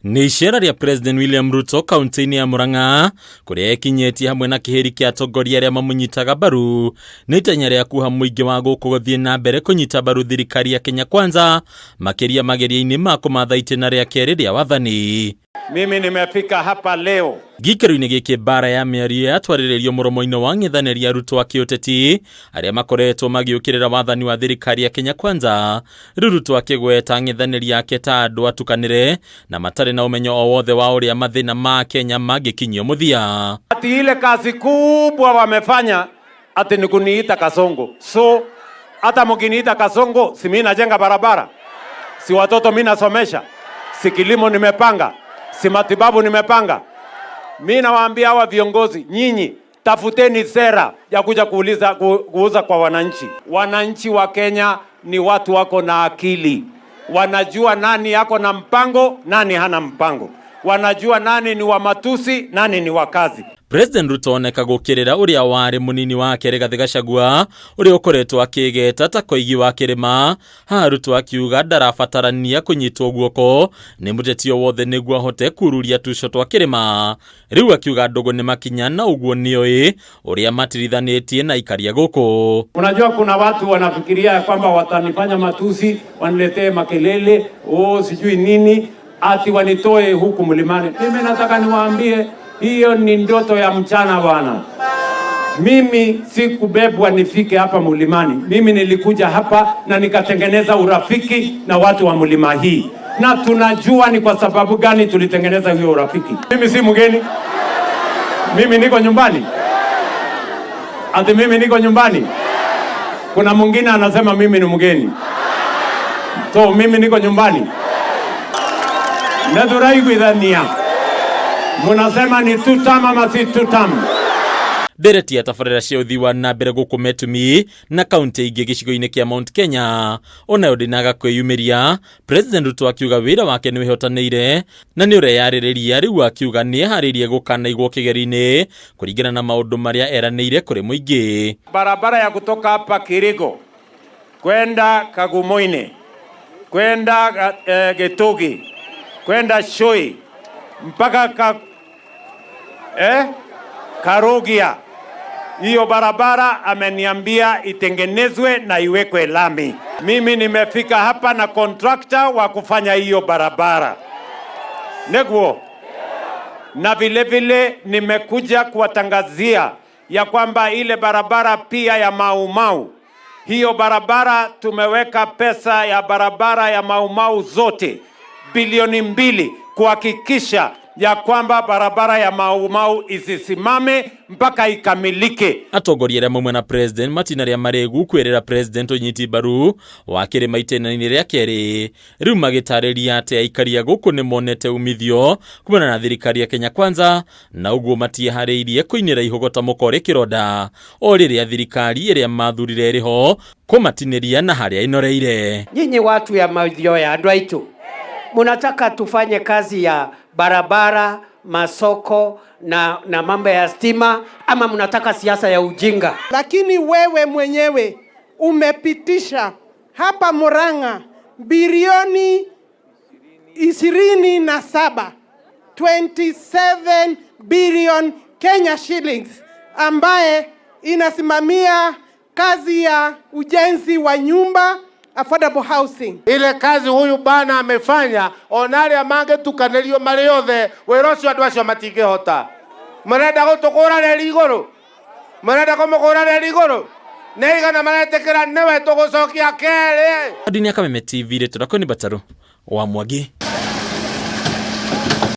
Nĩ icera rĩa President William Ruto kaunti-inĩ ya Murang'a kũrĩa ekinyĩtie hamwe na kĩhĩri kĩa atongoria arĩa mamũnyitaga mbaru nĩ itanya rĩa kuha mũingĩ wa gũkũ gũthiĩ na mbere kũnyita mbaru thirikari ya Kenya Kwanza makĩria mageria-inĩ ma kũmatha itĩna rĩa kerĩ rĩa wathani. Mimi nimefika hapa leo Gĩikaro-inĩ gĩkĩ mbara ya mĩario yatwarĩrĩrio mũromo-inĩ wa ng'ethanĩri arutwo a kĩũteti arĩa makoretwo magĩũkĩrĩra wathani wa thirikari ya Kenya Kwanza. Rĩu Ruto akĩgweta ng'ethanĩri yake ta andũ atukanĩre na matarĩ na ũmenyo o wothe wa ũrĩa mathĩna ma Kenya mangĩkinyio mũthia. Ati ile kazi kubwa wamefanya ati ni kuniita Kasongo. So hata mkiniita Kasongo, si mimi najenga barabara, si watoto mimi nasomesha, si kilimo nimepanga, si matibabu nimepanga. Mi nawaambia hawa viongozi, nyinyi tafuteni sera ya kuja kuuliza, kuuza kwa wananchi. Wananchi wa Kenya ni watu wako na akili, wanajua nani yako na mpango, nani hana mpango, wanajua nani ni wa matusi, nani ni wa kazi. President Ruto oneka gũkĩrĩra ũrĩa warĩ mũnini wake Rigathĩ Gachagua ũrĩa ũkoretwo akĩgeta ta koigi wa kĩrĩma. Haha Ruto akiuga ndarabatarania kũnyitwo guoko nĩ mũteti o wothe nĩguo ahote kururia tuco twa kĩrĩma. Rĩu akiuga ndũgũ nĩ makinya na ũguo nĩoĩ ũrĩa matirithanĩtie na ikaria gũkũ. Unajua kuna watu wanafikiria ya kwamba watanifanya matusi, waniletee makelele, oh, sijui nini, ati wanitoe huku mlimani. Mimi nataka niwaambie hiyo ni ndoto ya mchana bwana. Mimi sikubebwa nifike hapa mlimani. Mimi nilikuja hapa na nikatengeneza urafiki na watu wa mlima hii, na tunajua ni kwa sababu gani tulitengeneza hiyo urafiki. Mimi si mgeni, mimi niko nyumbani. Ati mimi niko nyumbani. Kuna mwingine anasema mimi ni mgeni, so mimi niko nyumbani. Nethuraiguithania munasema ni tutam ama si tutam? Ndereti ya tabarĩra cia ũthii wa na mbere gũkũ Metumi na kaunti ingĩ gĩcigo-inĩ kĩa Mount Kenya onayo ndĩnaga kwĩyumĩria. President Ruto akiuga wĩra wake nĩ wĩhotanĩire na nĩ ũreyarĩrĩria. Rĩu akiuga nĩ eharĩirie gũkanaigwo kĩgeri-inĩ kũringana na maũndũ marĩa eranĩire kũrĩ mũingĩ. Barabara ya kutoka hapa Kirigo kwenda Kagumoine kwenda Gitugi kwenda Shui mpaka Karugia, hiyo barabara ameniambia itengenezwe na iwekwe lami. Mimi nimefika hapa na contractor wa kufanya hiyo barabara neguo, na vile vile nimekuja kuwatangazia ya kwamba ile barabara pia ya Mau Mau, hiyo barabara tumeweka pesa ya barabara ya Mau Mau zote bilioni 2 kuhakikisha ya kwamba barabara ya Mau Mau isisimame mpaka ikamilike. Atongoria arĩa mauma na president matina rĩa marĩgu kwĩrĩra president ũnyiti mbaru wa kĩrĩma itĩna-inĩ rĩa kerĩ. Rĩu magĩtarĩria atĩ aikari a gũkũ nĩ monete umithio kumana na thirikari ya Kenya Kwanza na ũguo matieharĩirie kũinĩra ihũgo ta mũkore kĩronda o rĩrĩa thirikari ĩrĩa mathurire ĩrĩho kũmatinĩria na harĩa ĩnoreire. Nyinyi watu ya Mathioya, andũ aitu, munataka tufanye kazi ya barabara, masoko na mambo ya stima, ama mnataka siasa ya ujinga? Lakini wewe mwenyewe umepitisha hapa Murang'a bilioni 27, 27 billion Kenya shillings, ambaye inasimamia kazi ya ujenzi wa nyumba, affordable housing. Ile kazi huyu bana amefanya ona aria mangetukanirio mari othe wira ucio andu acio matingihota. Murenda gutukura reri iguru, murenda kumukura reri iguru, nĩ igana maretikira niwe tugucokia keri. Ndini ya Kameme TV, rĩtwa rĩakwa nĩ Bataru wa Mwangi.